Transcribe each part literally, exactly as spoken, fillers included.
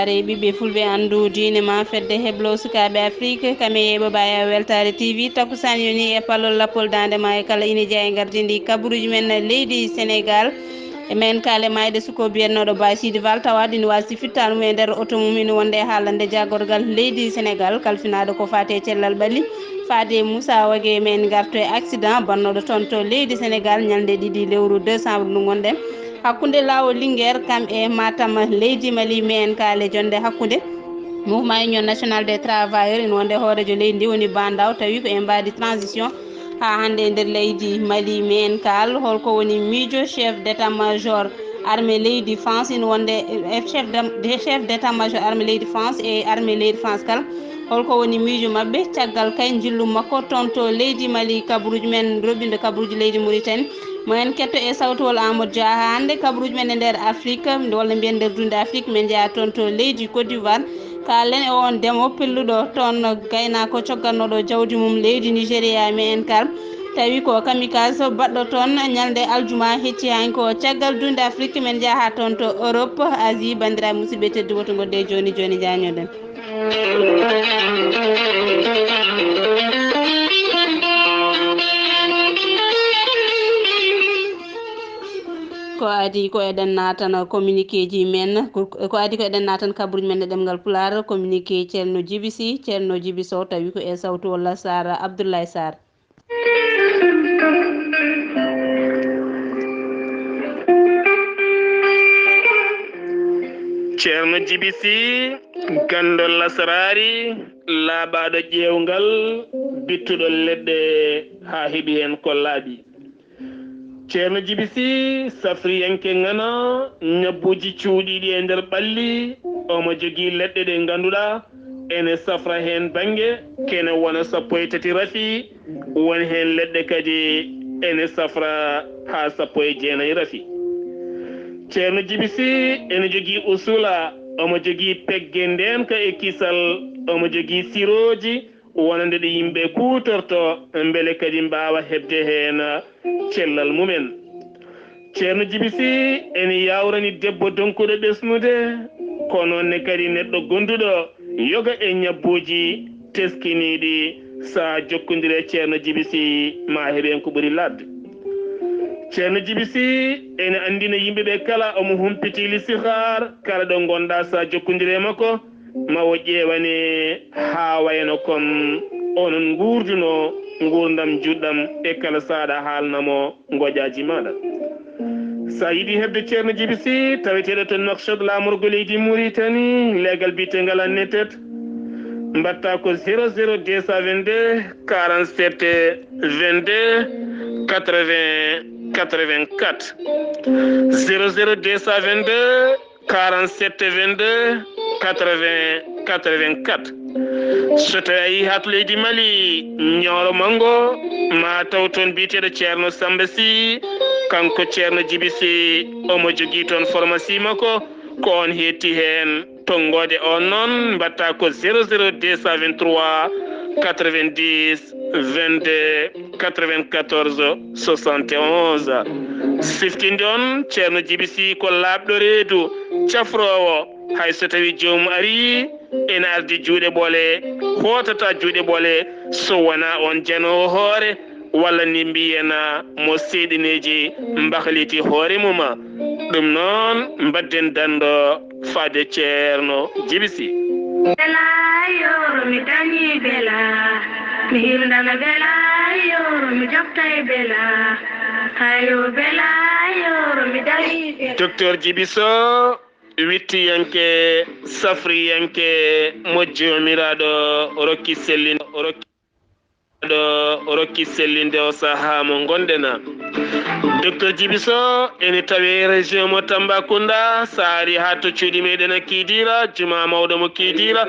Ɓiɓɓe fulɓe anndu diine ma fedde heblo sukaaɓe Afrik, kam e yeeɓo ɓaya weltaare T V. Takusaan yoni e palol lappol daande ma e kala ine jeya e gardindi kabaruuji men leydi Senegaal. E men kaale mayde suko biyetnooɗo Baye Sidi Val, tawa ɗin waasi fittaandu mum e nder oto mum ina wonde e haalande jaagorgal leydi Senegaal, kalfinaaɗo ko faati e cellal ɓalli, faade Moussa Wage. Men ngarto e accident bannooɗo toon to leydi Senegaal ñalnde ɗiɗi lewru décembre ndu ngonɗen, hakkunde laawol Linguère kam e Matam leydi Mali. Men kaale jonde hakkunde Mouvement Union National des Travailleurs ina wonde hooreejo leydi ndi woni Bandaw, tawi ko e mbaadi transition haa hannde e nder leydi Mali. Men kaal holko woni miijo chef d'état-major armée leydi France ina wonde, eh, chef d'am-, chef d'état-major armée leydi France e armée leydi France kala, holko woni miijo maɓɓe caggal kay njillu makko toon to leydi Mali? Kabaruuji men roɓɓinde kabaruuji leydi Mauritanie, mo en ketto e sawtowol Amadou Dia. Haa hannde kabaruuji men e nder Afrique, walla mbiyen nder dunde Afrique, men njeyaa toon to leydi Côte d'Ivoire. Kaalen e on ndemo pelluɗo toon, gaynaako coggatnooɗo jawdi mum leydi Nigéria. Men kaal tawi ko kamikaze baɗɗo toon ñalnde aljuma hecci. Haa ko caggal dunde Afrique, men njaha toon to Europe, Asie. Banndiraaɓe musidɓe tedduɓe, to ngonɗen jooni jooni, jaañooɗen. Ko adi ko eɗen naatana communiqué ji men, ko, ko adi ko eɗen naatan kabaruuji men e ɗemngal Pulaar, communiqué Ceerno Jibi Si, Ceerno Jibi Sow, tawi ko e sawtu walla Sara Abdoulaye Sarr. Ceerno Jibi Si, ganndo lasraari, laaɓaaɗo ƴeewngal, bittuɗo leɗɗe haa heɓi heen ko laaɓi. Ceerno Jibi Si, safriyanke ŋana, ñabbuuji cuuɗiiɗi e nder ɓalli, omo jogii leɗɗe ɗe ngannduɗaa ene safra heen bannge, kene wona sappo e tati rafi, won heen leɗɗe kadi ene safra haa sappo e jeenayi rafi. Ceerno Jibi Si ene jogii usula, omo jogii pegge ndeenka e kisal, omo jogii sirooji, wonande ɗe yimɓe kuutorto, mbele kadi mbaawa heɓde heen cellal mumen. Ceerno Jibi Si ene yaawrani debbo donkuɗo ɓesnude, ko noon ne kadi neɗɗo gonduɗo yoga e ñabbuuji teskiniiɗi. Sa jokkondire Ceerno Jibi Si, ma heɓen ko ɓuri laaɓde. Ceerno Jibi Si ene anndina yimɓe ɓe kala omo humpiti listixaar, kala ɗo ngonɗa sa jokkondire makko, ma o ƴeewane haa wayno kon onon nguurduno nguurndam juɗɗam e kala saaɗa haalna mo ngoƴaaji maaɗa. Sa yiɗi heɓde Ceerno Jibi Si, taweteeɗo to Nouakchott, laamorgo leydi Mauritanie, leegal biyetengal Annetet, mbaɗta ko zéro zéro deux cent vingt-deux quarante-sept vingt-deux quatre-vingts quatre-vingt-quatre. Zéro zéro deux cent vingt-deux quarante-sept vingt-deux quatre-vingts quatre-vingt-quatre. So tawi a yii haa to leydi Mali, Ñooro Manngo, ma taw toon biyeteeɗo Ceerno Samba Sy, kanko Ceerno Jibi Sy, omo jogii toon pharmacie makko, ko oon heetti heen. Tonngoode oon noon, mbaɗta ko zéro zéro deux cent vingt-trois quatre-vingt-dix vingt-deux quatre-vingt-quatorze soixante et onze. Siftinde on, Ceerno Jibi Sy ko laaɓɗo reedu, cafroowo, hay so tawi joomum arii, ene ardi juuɗe ɓole, hootata juuɗe ɓole, so wonaa on janoowo hoore, walla ni mbiyen mo seyɗineeji mbahliti hoore mum. Ɗum noon, mbadden danndo faade Ceerno Jibi Sy. Bela yoro mi dañi bela, mi hirndana bela yoro mi joftay bela, hayo bela yoro mi dañi bela. Docteur Jibi Sow, wittiyanke, safriyanke, mo Joomiraaɗo rokki sellinde, rokki ɗo rokki sellinde o sahaa mo ngonɗen. Docteur Jibi Sow ene tawe région mo Tambacounda, so a ari haa to cuuɗi meɗen a Kidira, juma mawɗo mo Kidira,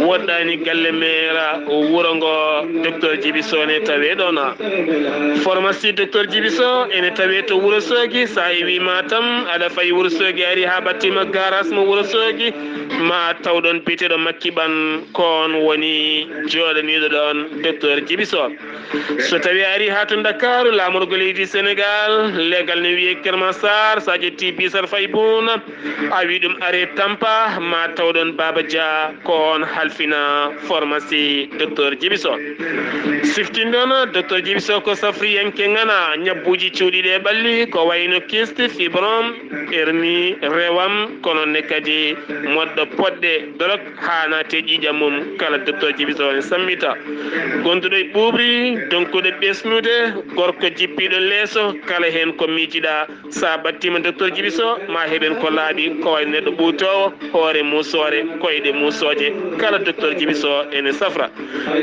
woɗɗani galle meera wuro ngo, Docteur Jibi Sow ne tawe ɗon. Pharmacie Docteur Jibi Sow ene tawe to Wuro Soogi, so a iwi Matam, aɗa fayi Wuro Soogi, ari haa ɓattima garage mo Wuro Soogi, Ma tawɗon biyeteeɗo Makki Ɓan, ko on woni jooɗaniiɗo ɗoon, Docteur Djiby Sow. So tawii a arii haa to Ndakaaru, laamorgo leydi Senegaal, leegal ne wiyee Kër Massar, so a ƴettii biisal Faybun, a wii ɗum aree Tampa, ma tawɗon Baaba Dia, ko on halfina pharmacie Docteur Djiby Sow. Siftinɗon, Docteur Djiby Sow ko safriyanke ŋana, ñabbuuji cuuɗiiɗi e ɓalli, ko wayno kyste, fibrome, hernie, rewam, kono ne kadi moɗɗo poɗɗe, dorog, haa naate ƴiiƴam mum, kala Docteur Djiby Sow ne sammita. Gonduɗo e ɓuuɓri, donkuɗo ɓesnude, gorko jippiiɗo leeso, kala heen ko miijiɗaa, so a ɓattiima Docteur Djiby Sow, ma heɓen ko laaɓi, ko wayno neɗɗo ɓuutoowo, hoore muusoore, koyɗe muusooje, kala Docteur Djiby Sow ene safra.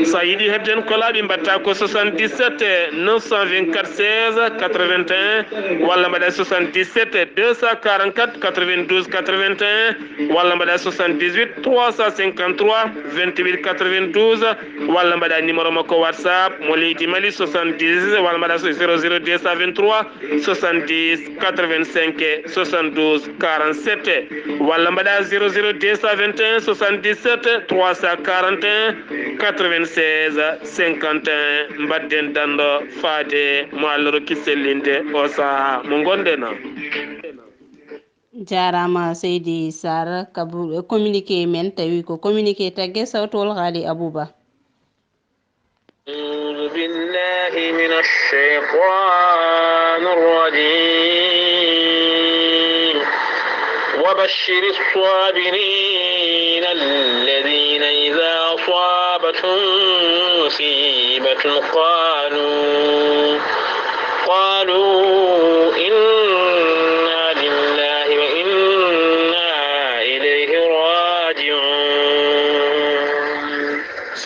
So a yiɗi heɓde en ko laaɓi, mbaɗtaa ko soixante-dix-sept neuf cent vingt-quatre seize quatre-vingt-un, walla mbaɗaa soixante-dix-sept deux cent quarante-quatre quatre-vingt-douze quatre-vingt-un, walla mbaɗaa soixante-dix-huit trois cent cinquante-trois vingt-huit quatre-vingt-douze, walla mbaɗaa numéro makko WhatsApp mo leydi Mali, soixante-dix, walla mbaɗaa zéro zéro deux cent vingt-trois soixante-dix quatre-vingt-cinq soixante-douze quarante-sept, walla mbaɗaa zéro zéro deux cent vingt et un soixante-dix-sept trois cent quarante et un quatre-vingt-seize cinquante et un. Mbaɗden danndo faade mo Allah rokki sellinde o sahaa mo ngonɗen o. Jaaraama Seydi Sarr, kabu-, communiqué men, tawi ko communiqué tagge sawtowol Haali Abouba. أعوذ بالله من الشيطان الرجيم. وبشر الصابرين الذين إذا أصابتهم مصيبة قالوا، قالوا إنا لله وإنا إليه راجعون.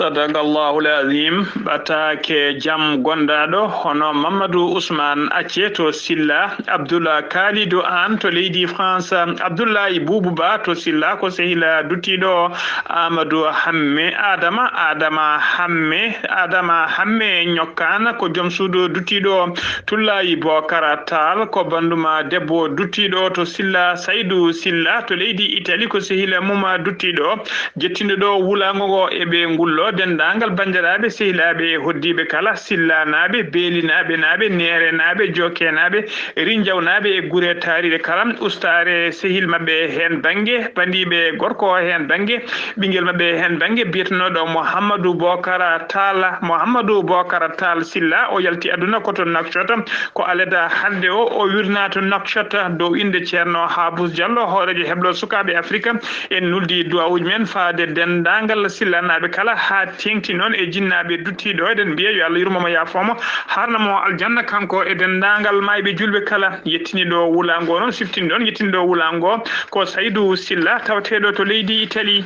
Sadaqallahul azim. Ɓataake jam gondaaɗo hono Mamadou Ousmane Acce to Silla, Abdoulaye Kalidou Anne to leydi France, Abdoulaye Boubou Ba to Silla ko sehila duttiiɗo, Amadou Hamme Adama, Adama Hamme, Adama Hamme Ñokkaan ko joom suudu duttiiɗo, Tullayi Bokara Tall ko bannduma debbo duttiiɗo to Silla, Saydu Silla to leydi Itali ko sehila mum duttiiɗo. Jettinɗo ɗo wulaango ngo e ɓe ngullo, denndaangal banndiraaɓe, sehilaaɓe e hoɗdiiɓe kala, Sillanaaɓe, Beelinaaɓe naaɓe, Neerenaaɓe, Jokenaaɓe, Rinjawnaaɓe e gure taariiɗe kala, ustaare sehil maɓɓe heen bannge, bandiiɓe gorko o heen bannge, ɓinngel maɓɓe heen bannge biyetenooɗo Mouhamadou Bokara Tall, Mouhamadou Bokara Tall Silla, o yalti aduna ko to Nouakchott, ko aleda hannde o, o wirnaa to Nouakchott dow innde Ceerno Habous Diallo, hooreejo heɓlo sukaaɓe Afrika. En nuldi duwawuuji men faade denndaangal Sillanaaɓe kala, haa teeŋti noon e jinnaaɓe duttiiɗo. Eɗen mbiya yo Allah yurmo mo, yaafoo mo, haarna mo aljanna, kanko e denndaangal maayɓe juulɓe kala. Yettiniiɗo wulaango noon, siftinɗo on, yettiniiɗo wulaango ko Saydu Silla, tawateeɗo to leydi Itali.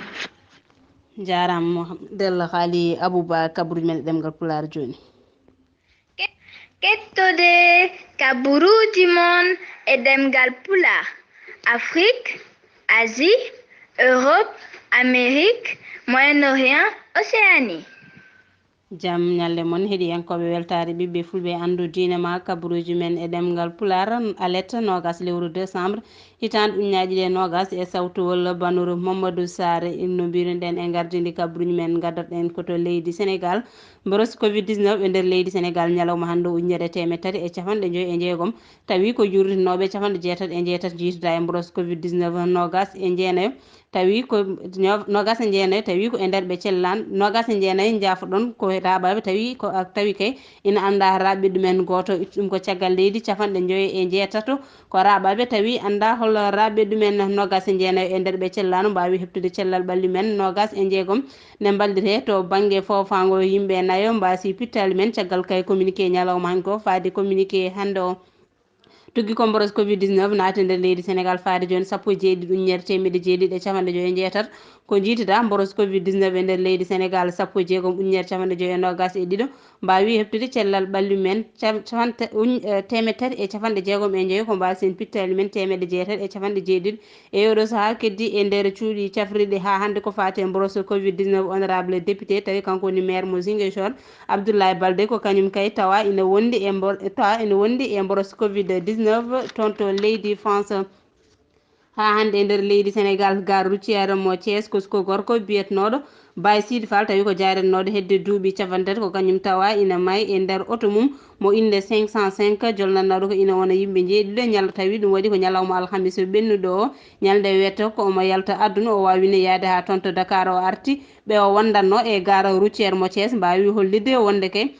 Jaaraama, Mohamed El Haali Abouba, kabaruuji men e ɗemngal Pulaar jooni. Ke-, kettode kabaruuji mon e ɗemngal Pulaar, Afrique, Asie, Europe, Amérique, Moyen-Orient, Océanie. Jam ñalle mon, heɗiyankooɓe, weltaare ɓiɓɓe Fulɓe, anndu diine ma, kabaruuji men e ɗemngal Pulaar, alet noogas lewru décembre, hitaande ujunaaji ɗiɗi e noogas e sawtowol Banuru Mamadou Sarr. No mbiruɗen e ngardiindi kabaruuji men, ngaddoɗen ko to leydi Senegaal. Mboros covid dix-neuf e nder leydi Senegaal ñalawma hannde ujunere e teemeɗɗe tati e capanɗe joy e jeegom, tawi ko jurritinooɓe capanɗe jeetati e jeetati jiituɗaa e mboros covid dix-neuf, noogas e jeenayo, tawi ko ño-, noogas e jeenayo, tawi ko e nder ɓe cellan, noogas e jeenayo, njaafoɗon, ko raaɓaaɓe, tawi ko, a, tawi kay ina anndaa raaɓɓiiɗo men gooto, itti ɗum ko caggal leydi, capanɗe joy e jeetato, ko raaɓaaɓe, tawi anndaa hol raaɓɓiiɗo men noogas e jeenayo e nder ɓe cellaano, mbaawi heɓtude cellal ɓalli men noogas e jeegom, nde mballitee to bannge foofaango yimɓe nayo, mbaasi pittaali men, caggal kay communiqué ñalawma hannde ko faade communiqué hannde o. Tuggi ko mboros covid dix-neuf naati nder leydi Senegaal faade jooni sappo e jeeɗiɗi ujunere teemeɗɗe jeeɗiɗi e capanɗe joy e jeetati. Ko njiitiɗaa mboros covid dix-neuf e nder leydi Senegaal, sappo e jeegom ujunere capanɗe joy e noogas e ɗiɗo mbaawi heɓtude cellal ɓalli men, cam-, capante-, uñ-, eh, teemeɗɗe tati e capanɗe jeegom e joy, ko mbaasi pittaali men teemeɗɗe jeetati e capanɗe jeeɗiɗi. E oɗo sahaa keddi e nder cuuɗi cafrirɗi haa hannde ko faati e mboros covid dix-neuf, honorable député, tawi kanko woni maire mo Ziguinchor, Abdoulaye Baldé, ko kañum kay tawa ina wondi e mbor-, tawa ina wondi e mboros covid dix-neuf toon to leydi France. Haa hannde e nder leydi Senegaal, gare routière mo Thiès, ko suko gorko biyetnooɗo Baye Sidi Fall, tawi ko jaaretnooɗo hedde duuɓi cappanɗe tati, ko kañum tawa ina maayi e nder oto mum mo innde cinq cent cinq, jolnatnooɗo ko ina wona yimɓe njeeɗiɗo. Ñal-, tawi ɗum waɗi ko ñalawma alhamis ɓennuɗo o, ñalnde weeto ko omo yalta aduna, o waawino yahde haa toon to Dakar, o arti ɓe o wondatnoo e gare routière mo Thiès, mbaawi hollitde wonde kay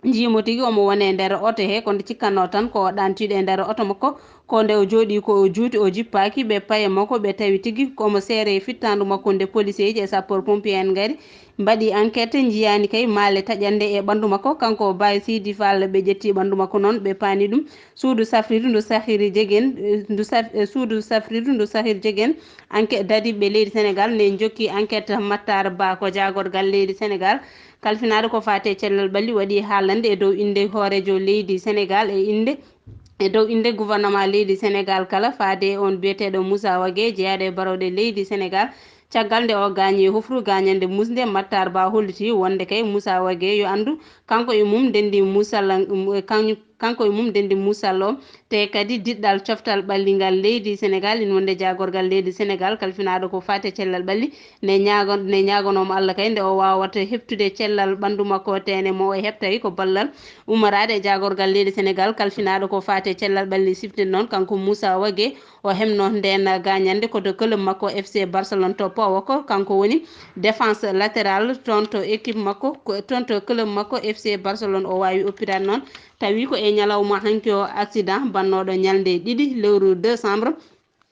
njiyii mo tigi omo woni e nder oto he, ko nde cikkatnoo tan ko o ɗaantiiɗo e nder oto makko, ko nde o jooɗii ko o juuti, o jippaaki, ɓe paye makko, ɓe tawi tigi ko omo seere e fittaandu makko. Nde poliseeji e sapeur pompier en ngari, mbaɗi enquête, njiyaani kay maale taƴannde e ɓanndu makko. Kanko Baye Sidi Fall, ɓe ƴetti ɓanndu makko noon, ɓe paani ɗum suudu safrirdu ndu sahiri jegen, eh, ndu saf-, eh, suudu safrirdu ndu sahiri jegen. Enquête, dadiiɓe leydi Senegaal ne njokki enquête. Matar Ba ko jaagorgal leydi Senegaal, kalfinaaɗo ko faati e cellal ɓalli, waɗi haalande e dow innde hooreejo leydi Senegaal e innde, e dow innde gouvernement leydi Senegaal kala, faade e on biyeteeɗo Moussa Wagué, jeyaaɗo e barooɗe leydi Senegaal. Caggal nde o gaañi e hofru gaañannde musnde, Matar Ba holliti wonde kay Moussa Wagué yo anndu, kanko e mum ndenndi musalla, kañum, kanko e mum ndenndi musalla o. Te kadi diɗɗal coftal ɓallingal leydi Senegaal, ina wonde jaagorgal leydi Senegaal, kalfinaaɗo ko faati e cellal ɓalli, ne ñaago-, ne ñaagonooma Allah kay nde o waawata heɓtude cellal ɓanndu makko, teene mo o heɓtay ko ballal ummoraade e jaagorgal leydi Senegaal, kalfinaaɗo ko faati e cellal ɓalli. Siften noon, kanko Moussa Wagué, o heɓno ndeen gaañannde ko to club makko F C Barcelone to Pau ko kanko woni défense latérale toon to équipe makko, ko toon to club makko F C Barcelone o waawi oppiraade noon. Tawi ko e ñalawma hanki o accident bannooɗo ñalnde ɗiɗi lewru décembre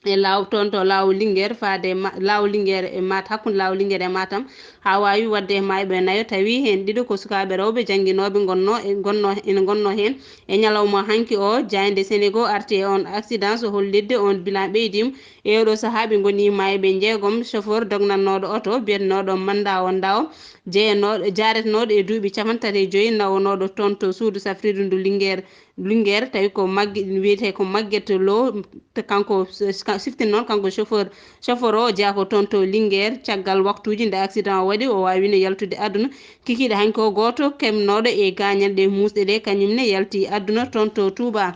e laaw toon to laaw Linguère faade Ma-, laaw Linguère e Mat-, hakkunde laaw Linguère e Matam, haa waawi waɗde maayɓe nayo, tawi heen ɗiɗo ko sukaaɓe rewɓe jannginooɓe ngonnoo e, ngonnoo, ina ngonnoo heen. E ñalawma hanki o, jaaynde Senego arti e on accident, so hollitde on bilan ɓeydiima. E oɗo sahaa ɓe ngoni maayɓe njeegom, chauffeur dognannooɗo oto biyetenooɗo Manda o Ndaw, jeyanooɗo, jaaretnooɗo e duuɓi cappanɗe tati e joyi, nawonooɗo toon to suudu safrirdu ndu Linguère, Linguère, tawi ko Magge-, wiyetee ko Maguette Lo, te kanko s-, s-, siftin noon kanko chauffeur, chauffeur o jeyaa ko toon to Linguère. Caggal waktuuji nde accident o waɗi, o waawino yaltude aduna. Kikiiɗe hanki o, gooto keɓnooɗo e gaañanɗe muusɗe ɗe, kañum ne yalti aduna toon to Touba.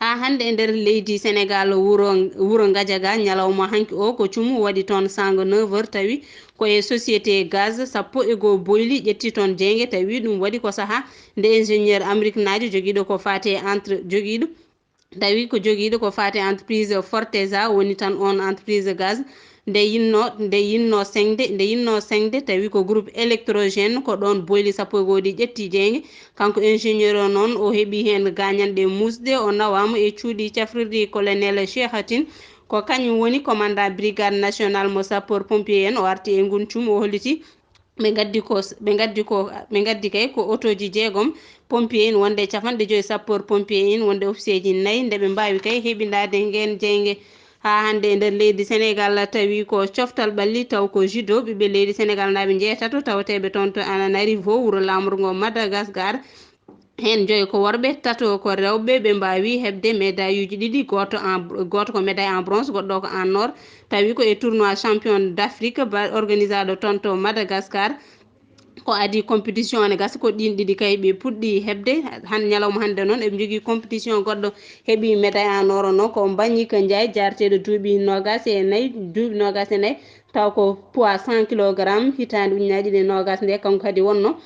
Haa hannde e nder leydi Senegaal, wuro, wuro Ngadiaga, ñalawma hanki o ko cumu waɗi toon saanga neuf heures, tawi ko e société gaz sappo e goo boyli ƴetti toon jeynge, tawi ɗum waɗi ko sahaa nde ingénieur américainaajo jogiiɗo ko faati e entre-, jogiiɗo, tawi ko jogiiɗo ko faati e entreprise Forteza woni tan on entreprise gaz. Nde yinno, nde yinno seŋde, nde yinno seŋde, tawi ko groupe électrogène, ko ɗoon boyli sappo e goo ɗi ƴetti jeynge. Kanko ingénieur o noon, o heɓi heen gaañanɗe muusɗe, o nawaama e cuuɗi cafrirɗi colonel Cheikh Tine. Ko kañum woni commandant brigade nationale mo sapeur pompier en, o arti e ngun cuumu, o holliti ɓe ngaddi ko, ɓe ngaddi ko, ɓe ngaddi kay ko otooji jeegom pompier en, wonde capanɗe joyi sapeur pompier en, wonde officieji nayi, nde ɓe mbaawi kay heɓindaade ngeen jeynge. Haa hannde e nder leydi Senegaal, tawi ko coftal ɓalli, taw ko judo, ɓiɓɓe leydi Senegaal naaɓe njeetato tawateeɓe toon to Ananarivo, wuro laamorgo Madagascar. Heen joyo ko worɓe, tato ko rewɓe, ɓe mbaawi heɓde médailluuji ɗiɗi, gooto en, gooto ko médaille en bronze, goɗɗo ko en or. Tawi ko e tournoi champion d'Afrique ba-, organisaaɗo toon to Madagascar. Ko adii compétition ne gasa, ko ɗiin ɗiɗi kay ɓe puɗɗii heɓde. Han-, ñalawma hannde noon, eɓe njogii compétition goɗɗo, heɓi médaille en or o noon ko Mbagnick Ndiaye, jaareteeɗo duuɓi noogaas e nayi, duuɓi noogaas e nayi, taw ko poids cent kilogrammes, hitaande ujunaaji ɗiɗi e noogaas nde, kanko kadi wonno,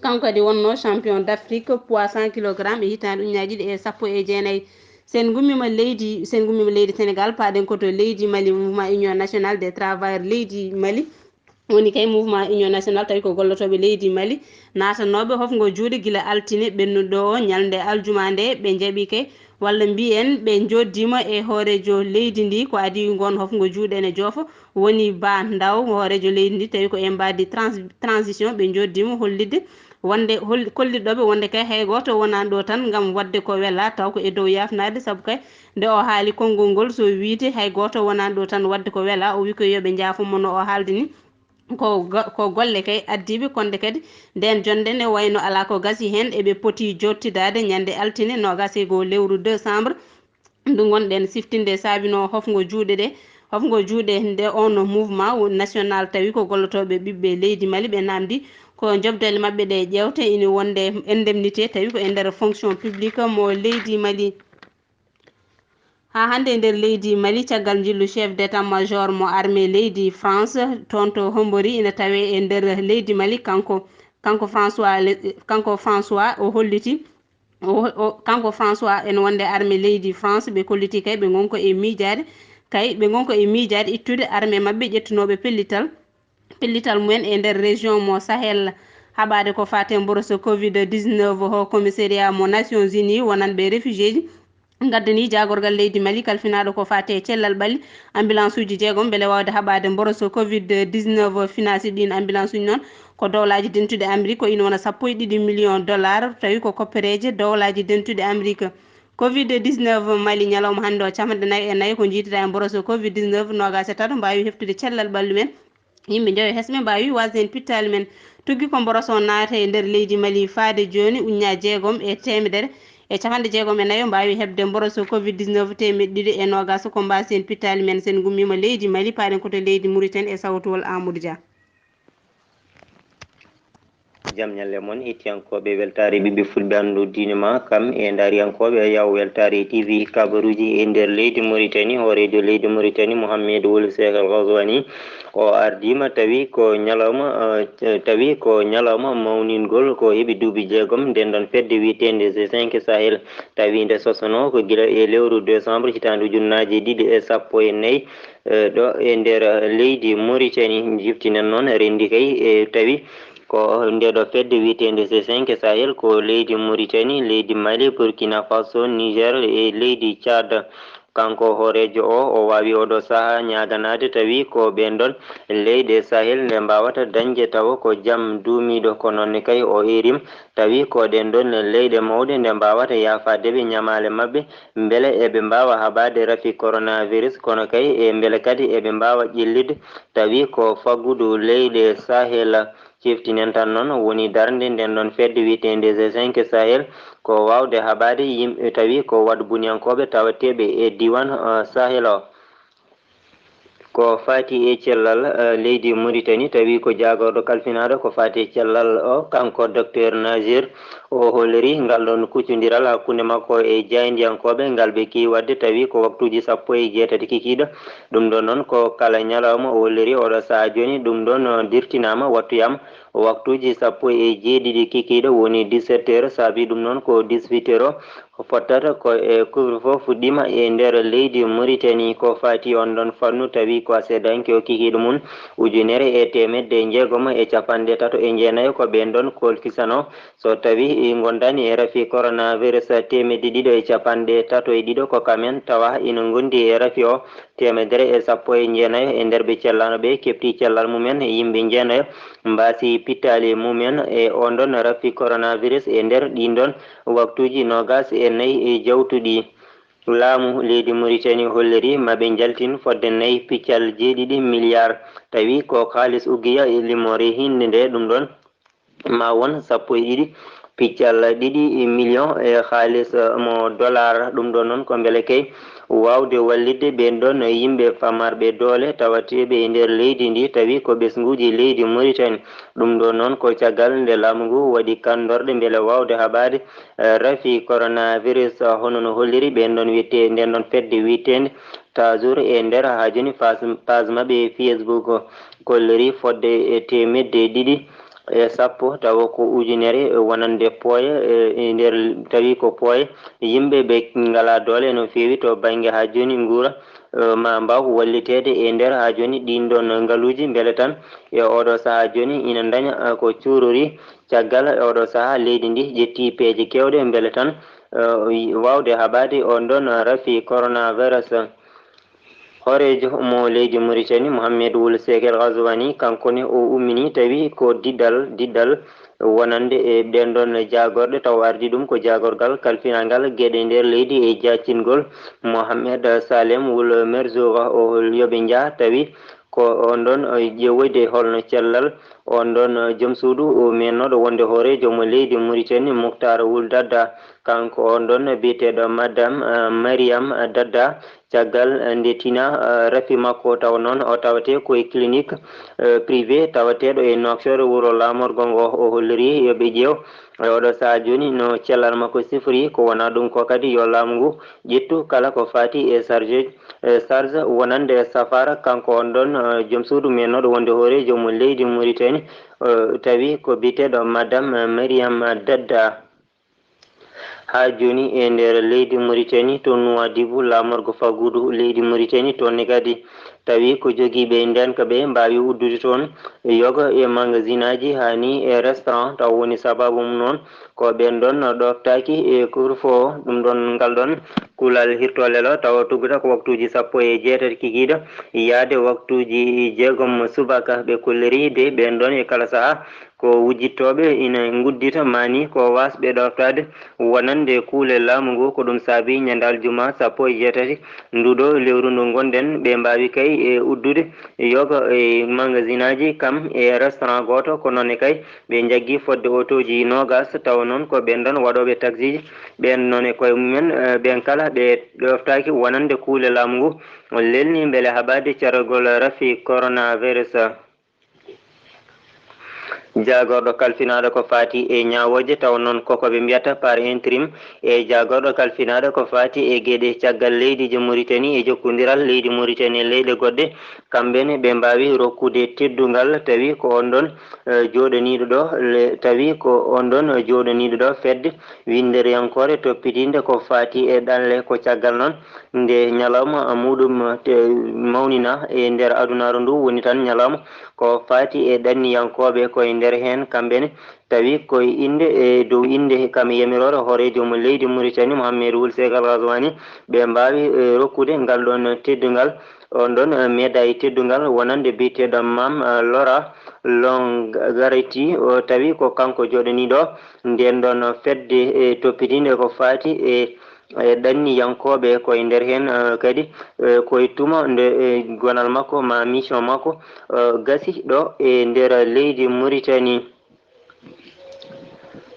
kanko kadi wonno champion d'Afrique poids cent kilogrammes e hitaande ujunaaji ɗiɗi e sappo e jeenayi. Sen ngummiima leydi, sen ngummiima leydi Senegaal, paaɗen ko to leydi Mali, Mouvement Union Nationale des Travailleurs leydi Mali, woni kay Mouvement Union Nationale, tawi ko gollotooɓe leydi Mali, naatanooɓe hofngo juuɗe gila altine ɓennuɗo o, ñalnde aljuma nde, ɓe njaɓi kay, walla mbiyen ɓe njooɗdiima e hooreejo leydi ndi, ko adii ngoon hofngo juuɗe ene joofo, woni Ba Ndaw, hooreejo leydi ndi, tawi ko e mbaadi trans-, transition ɓe njooɗdiima hollitde wonde, hol-, kollitɗo ɓe wonde kay hay gooto wonaani ɗo tan ngam waɗde ko welaa, taw ko e dow yaafnaade, sabu kay nde o haali konngol ngol, so wiyde hay gooto wonaani ɗo tan waɗde ko welaa, o wi ko yo ɓe njaafo mo no o haaldi ni. Ko go-, ko golle kay addiiɓe, kono kadi ndeen jonnde ne wayno alaa ko gasi heen, eɓe poti jooɗtidaade ñande altine noogaas e goo lewru décembre ndu ngonɗen siftinde, saabinoo hofngo juuɗe ɗe, hofngo juuɗe nde on mouvement national, tawi ko gollotooɓe ɓiɓɓe leydi Mali, ɓe naamndi ko jobdale maɓɓe ɗe ƴeewte ina wonde indemnité, tawi ko e nder fonction publique mo leydi Mali. Haa hannde e nder leydi Mali, caggal njillu chef d'état-major mo armée leydi France, toon to Hombori, ina tawee e nder leydi Mali, kanko, kanko François, kanko François o holliti, o, o, kanko François en wonde armée leydi France, ɓe kolliti kay ɓe ngonko e miijaade, kay ɓe ngonko e miijaade ittude armée maɓɓe ƴettunooɓe pellital, pellital mumen e nder région mo Sahel. Haɓaade ko faati e mboroso covid dix-neuf, Haut Commissariat mo Nations Unies wonanɓe réfugiéji ngaddanii jaagorgal leydi Mali kalfinaaɗo ko faati e cellal ɓalli ambulance uji jeegom mbele waawde haɓaade mboroso covid dix-neuf. Finaasi ɗiin ambulance uji noon ko dowlaaji dentuɗi Amérique, ko ina wona sappo e ɗiɗi million dollar, tawi ko koppereeje dowlaaji dentuɗi Amérique. Covid dix-neuf Mali, ñalawma hannde o, capanɗe nayi e nayi ko njiyteɗaa e mboroso covid dix-neuf, noogaas e tato mbaawi heftude cellal ɓalli men. Yimɓe njoyo hesɓe mbaawi wasde heen pittaali men. Tuggi ko mboroso naata e nder leydi Mali faade jooni, uññaa jeegom e teemedere e capanɗe jeegom e nayo mbaawi heɓde mboroso covid dix-neuf, teemeɗɗe ɗiɗi e noogaas ko mbaasi heen pittaali men. Sen ngummiima leydi Mali, paaɗen ko to leydi Mauritanie e sawtowol Amadou Dia. Jam ñalle mon, hettiyankooɓe weltaare ɓiɓɓe fulɓe anndu diine ma, kam e ndaariyankooɓe yaw weltaare T V kabaruuji e nder leydi Mauritanie. Hooreejo leydi Mauritanie, Mohamed Wul Cheikh El Ghazouani, o ardiima tawi ko ñalawma, eh, tawi ko ñalawma mawningol ko heɓi duuɓi jeegom nden ɗon fedde wiyeteende G cinq Sahel, tawi nde sosono ko gila e lewru décembre hitaande ujunnaaje ɗiɗi e sappo e nayi, eh, ɗo e nder leydi Mauritanie. Jiftinen noon renndi kay, e tawi ko nde ɗo fedde wiyeteende G cinq Sahel ko leydi Mauritanie, leydi Mali, Burkina Faso, Niger e leydi Tchad. Kanko hooreejo o, o waawi oɗo sahaa ñaaganaade tawi ko ɓeen ɗon leyɗe Sahel nde mbaawata dañde tawa ko jam duumiiɗo. Ko noon ne kay o erim tawi ko ɗeen ɗon leyɗe mawɗe nde mbaawata yaafaade ɓe ñamaale maɓɓe, mbele eɓe mbaawa haɓaade rafi coronavirus, kono kay e mbele kadi eɓe mbaawa ƴellitde tawi ko faggudu leyɗe Sahel. Ciftinen tan noon woni darnde nden ɗon fedde wiyeteende G cinq Sahel, ko waawde haɓaade yimɓe tawi ko waɗbuniyankooɓe tawateeɓe e diiwaan, eh, Sahel o. Ko faati e cellal, eh, leydi Mauritanie, tawi ko jaagorɗo kalfinaaɗo ko faati e cellal o, kanko Docteur Nazir, o holliri ngal ɗon kuccondiral hakkunde makko e jaayndiyankooɓe ngal ɓe keewi waɗde, tawi ko waktuuji sappo e jeetati kikiiɗe. Ɗum ɗon noon ko kala ñalawma, o holliri oɗo sahaa jooni, ɗum ɗon, eh, dirtinaama wattuyam waktuuji sappo e jeeɗiɗi kikiiɗe, woni dix-sept heures, saabi ɗum noon ko dix-huit heures o fottata ko e couvre-feu fuɗɗiima e nder leydi Mauritanie. Ko faati on ɗon fannu, tawi ko seedanke o kikiiɗe mum ujunere e teemedde jeegom e capanɗe tato e jeenayo ko ɓeen ɗon kolkisano. So tawi ngondaani e rafi coronavirus, teemedde ɗiɗo e capanɗe tato e ɗiɗo ko kamen tawa ina ngondi e rafi o. Teemedere e sappo e jeenayo e nder ɓe cellano ɓe keɓti cellal mumen, yimɓe jeenayo mbaasi pittaali mumen e on ɗon rafi coronavirus e nder ɗin ɗon waktuuji noogas e nayi e jawtuɗi. Laamu leydi Mauritanie holliri maɓe njaltin fodde nayi piccal jeeɗiɗi milliard, tawi ko kaalis uggiya e limoore hinnde nde, ɗum ɗon ma won sappo e ɗiɗi piccal ɗiɗi million e haalis, eh, mo dollar. Ɗum ɗo noon ko mbele kay waawde wallitde ɓeen ɗoon yimɓe famarɓe doole tawateeɓe e nder leydi ndi, tawi ko ɓesnguuji leydi Mauritanie. Ɗum ɗo noon ko caggal nde laamu ngu waɗi kanndorɗe mbele waawde haɓaade, eh, rafi coronavirus, eh, hono no holliri ɓeen ɗoon wiyetee-, ndeen ɗoon fedde wiyeteende Tazour e nder haa jooni fas-, page maɓɓe e Facebook. Kolliri fodde e teemedde ɗiɗi e sappo, tawa ko ujunere wonande pooye, e, e nder, tawi ko pooye yimɓe ɓe ngalaa doole no feewi to bannge haa jooni nguura, e, ma mbaaw walliteede e nder haa jooni ɗiin ɗoon ngaluuji, mbele tan e ooɗoo sahaa jooni ina ndaña, e, ko cuurori caggal ooɗoo sahaa leydi ndi ƴetti peeje keewɗe, mbele tan, e, waawde haɓaade on ɗoon rafi coronavirus. Hooreejo mo leydi Mauritanie, Mohamed Wul Seek El Ghazouani, kanko ne o ummini tawi ko diɗɗal, diɗɗal wonande e ɓeen ɗoon jaagorɗe, taw ardi ɗum ko jaagorgal kalfinangal geɗe nder leydi e jaacingol Mohamed Salem Wul Merzoug o yoɓe njah, tawi ko on ɗoon ƴeewoyde holno cellal on ɗoon joom suudu mennooɗo wonde hooreejo mo leydi Mauritanie, Mouhtar Wul Dadda, kanko on ɗoon biyeteeɗo Madame, eh, Mariam Dadda, Caggal nde tina rafi makko, tawa noon o tawetee ko e clinique privé tawateeɗo e Nouakchott, wuro laamorgo ngo, o holliri yo ɓe ƴeew e oɗo sahaa jooni no cellal makko sifori. Ko wonaa ɗum ko kadi yo laamu ngu ƴettu kala ko faati e charge, e charge wonande e safaara. Kanko on ɗon joom suudu mennooɗo wonde hooreejo mo leydi Mauritanie, tawi ko biyeteeɗo Madame Mariam Dadda. Haa jooni e nder leydi Mauritanie, to Nouadhibou, laamorgo faggudu leydi Mauritanie, toon ne kadi tawi ko jogiiɓe ndeenka ɓe mbaawi uddude toon yoga e magasinaaji, haa ni e restaurant, taw woni sababu mum noon ko ɓeen ɗon ɗoftaaki e couvre-feu o. Ɗum ɗon, ngal ɗon kuulal hirtolel o, tawa tugguta ko waktuuji sappo e jeetati kikiiɗe yaade waktuuji jeegom subaka. Ɓe kolliri de ɓeen ɗon e kala sahaa ko wujjittooɓe ina nguddita maani ko waasɓe ɗoftaade wonande kuule laamu ngu. Ko ɗum saabi ñande aljuma sappo e jeetati nduɗo lewru ndu ngonɗen, ɓe mbaawi kay e uddude yoga e magasinaaji kam e restaurant gooto. Ko noon ne kay ɓe njaggi fodde otooji noogas, tawa noon ko ɓeen ɗon waɗooɓe taksiiji. Ɓeen noon e koye mumen, eh, ɓeen kala ɓe ɗoftaaki wonande kuule laamu ngu lelni mbele haɓaade caragol rafi coronavirus. Jaagorɗo kalfinaaɗo ko faati e ñaawooje, tawa noon koko ɓe mbiyata par intérim, e jaagorɗo kalfinaaɗo ko faati e geɗe caggal leydi je Mauritanie e jokkondiral leydi Mauritanie e leyɗe goɗɗe, kamɓe ne ɓe mbaawi rokkude teddungal, tawi ko on ɗon, eh, jooɗaniiɗo ɗo, le-, tawi ko on ɗon, eh, jooɗaniiɗo ɗo fedde winndereyankoore toppitiinde ko faati e ɗanle. Ko caggal noon nde ñalawma muɗum te mawnina e nder adunaaru ndu woni tan ñalawma ko faati e ɗanniyankooɓe, ko e nder heen kamɓe ne tawi ko e innde, e dow innde kam e yamiroore hooreejo mo leydi Mauritanie, Mohamed Wul Seek Al Ghazouani, ɓe mbaawi, eh, rokkude ngal ɗon teddungal, on ɗon, eh, médaille teddungal wonande biyeteeɗo Mam, eh, Laurent Longarati, o tawi ko kanko jooɗaniiɗo ndeen ɗon fedde, eh, toppitiinde ko faati e, e ɗanniyankooɓe, ko e nder heen, eh, kadi, eh, ko e tuma nde, eh, gonal makko ma mission makko, eh, gasi ɗo e nder leydi Mauritanie.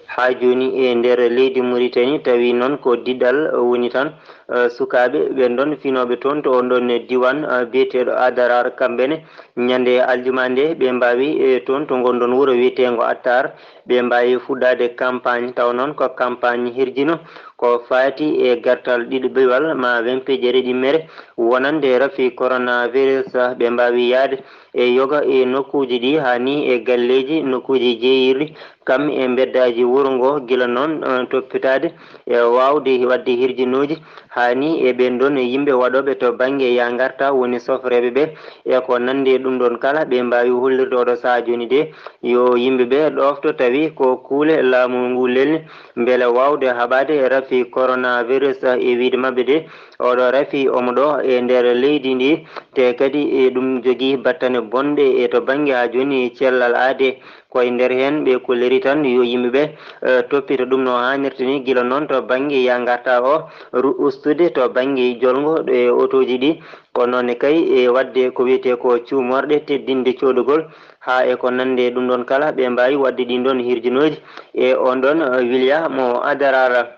Haa jooni e nder leydi Mauritanie, tawi noon ko diɗal woni tan, eh, sukaaɓe ɓen ɗon finooɓe toon to on ɗon diiwaan, eh, biyeteeɗo Adarar, kamɓe ne ñande aljuma nde ɓe mbaawi, eh, toon to ngon ɗon wuro wiyeteengo Attar, ɓe mbaawi fuɗɗaade campagne, taw noon ko campagne hirjino ko faati e gartal ɗiɗaɓiwal ma wempeƴere ɗimmere wonande rafi coronavirus. Ɓe mbaawi yahde e yoga e nokkuuji ɗi, haa ni e galleeji, nokkuuji jeeyirɗi, kam e mbeddaaji wuro ngo, gila noon, eh, toppitaade e waawde waɗde hirjinooji, haa ni e ɓeen ɗoon yimɓe waɗooɓe to bannge yaa ngarta, woni sofreeɓe ɓe, e ko nanndi e ɗum ɗoon kala, ɓe mbaawi hollirde oɗo sahaa jooni de, yo yimɓe ɓe ɗoofto, tawi ko kuule laamu ngu lelni, mbele waawde haɓaade rafi coronavirus. E wiyde maɓɓe de, oɗo rafi omo ɗo e nder leydi ndi, te kadi e ɗum jogii battane bonɗe e to bannge haa jooni cellal aade. Ko e nder heen ɓe kolliri tan yo yimɓe ɓe, eh, toppito ɗum no haanirta ni, gila noon to bannge yaa ngarta o, ru-, ustude to bannge jolngo e otooji ɗi, ko noon ne kay e waɗde ko wiyetee ko cuumorɗe teddinde coodugol, haa e ko nanndi e ɗum ɗoon kala, ɓe mbaawi waɗde ɗiin ɗoon hirjinooji e on ɗoon, eh, Wilya mo Adarara.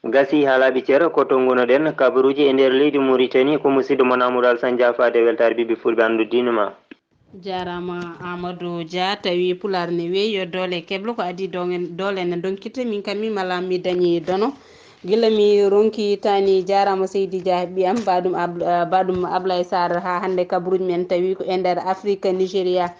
Gasi haa laaɓi cer, ko to ngunoɗen kabaruuji e nder leydi Mauritanie, ko musidɗo mon Amadou Alassane Dia faade weltaare ɓiɓɓe fulɓe anndu diine ma. Jaaraama Amadou Dia, tawi Pulaar ne wiyi yo doole keblo ko adii doole ne donkita, min kam mi mala mi dañi dono. Gila mi ronki tani, jaaraama Seydi Dia ɓiyam, baɗum Ab-, ah, baɗum Ablaye Sarr haa hannde kabaruuji men tawi ko e nder Afrique, Nigeria.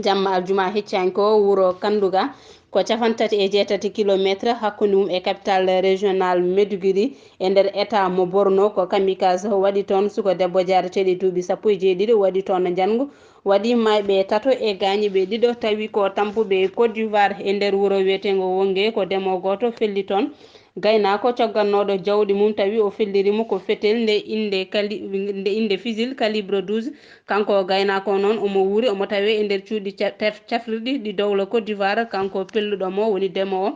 Jamma aljuma heccaani ko wuro Kanduga, ko capantati e jeetati kilometre hakkunde mum e capital régional Maiduguri e nder état mo Borno. Ko kamikaze waɗi toon, suka debbo jaareteeɗo e duuɓi sappo e jeeɗiɗi waɗi toon njanngu, waɗi maayɓe tato e gaañiiɓe ɗiɗo, tawi ko tampuɓe Côte d'Ivoire. E nder wuro wiyeteengo Wonge, ko deemo gooto felli toon gaynaako coggatnooɗo jawdi mum, tawi o felliri mo ko fetel nde innde kali-, nde innde fusil calibre douze. Kanko gaynaako noon, omo wuuri, omo tawee e nder cuuɗi ca-, tef-, cafrirɗi ɗi dowla Côte d'Ivoire. Kanko pelluɗo mo woni deemo o.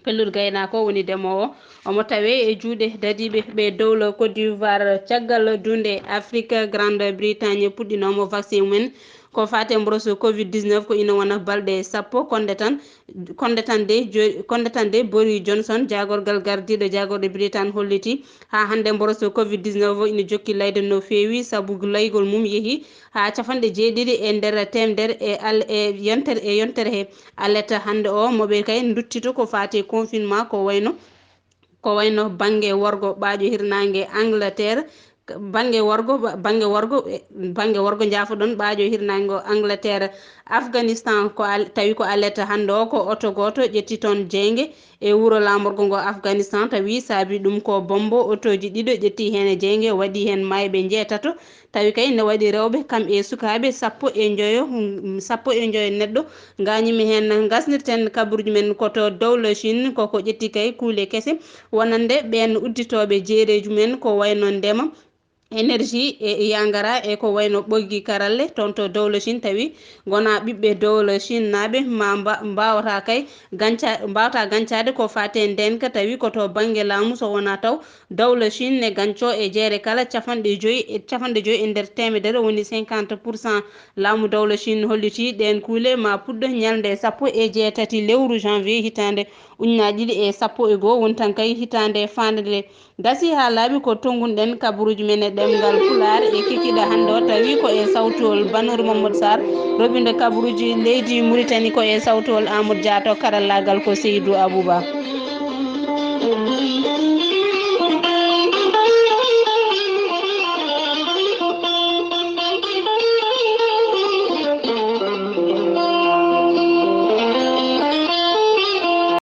Pelluɗo gaynaako woni deemo o. Omo tawee e juuɗe dadiiɓe ɓe dowla Côte d'Ivoire. Caggal dunde Afrique, Grande Bretagne puɗɗinoomo vaccin mum en Ko faati e mboros covid dix-neuf, ko ina wona balɗe sappo, konde tan, konde tan de jo-, konde tan de Boris Johnson, jaagorgal gardiiɗo jaagorɗe Britain, holliti haa hannde mboros covid dix-neuf o ina jokki layde no feewi, sabu laygol mum yehi haa capanɗe jeeɗiɗi e nder teemedere e al-, e yontere, e yontere he. Alerte hannde o, moɓe kay nduttito ko faati e confinement, ko wayno, ko wayno bannge worgo ɓaaƴo hirnaange Angleterre, bannge worgo, bannge worgo, e, bannge worgo, njaafoɗon, ɓaaƴo hirnaange o Angleterre. Afghanistan, ko al-, tawi ko alerte hannde o, ko oto gooto ƴetti toon jeynge e wuro laamorgo ngo Afghanistan, tawi saabi ɗum ko bombo, otooji ɗiɗo ƴetti heen e jeynge, waɗi heen maayɓe njeetato, tawi kay ne waɗi rewɓe kam e sukaaɓe sappo e njoyo, mm, sappo e njoyo neɗɗo. Ngañimi heen, ngasnirten kabaruuji men ko to dowla Chine, koko ƴetti kay kuule kese, wonande ɓeen udditooɓe jeereeji men ko wayno ndema, énergie e yangara e ko wayno ɓoggi karalle. Toon to dowla Chine, tawi ngona ɓiɓɓe dowla Chine naaɓe ma mba-, mbawata kay ganca-, mbawata gancaade ko faate ndeenka, tawi ko to bannge laamu, so wona taw dowla Chine ne ganco e jeere kala capanɗe joyi e, capanɗe joyi e nder teemedere, woni cinquante pour cent. Laamu dowla Chine holliti ɗeen kuule ma puɗɗo ñalnde sappo e jeetati lewru janvier hitaande ujunaaji ɗiɗi e sappo e goo, woni tan kay hitaande faande nde. Gasi haa laaɓi, ko tonngunɗen kabaruuji men e ɗemngal Pulaar e kikiiɗe hannde o, tawi ko e sawtuwol Banori Mamadou Sarr, roɓinde kabaruuji leydi Mauritanie ko e sawtuwol Amadou Dia, to karallaagal ko Seydou Abouba.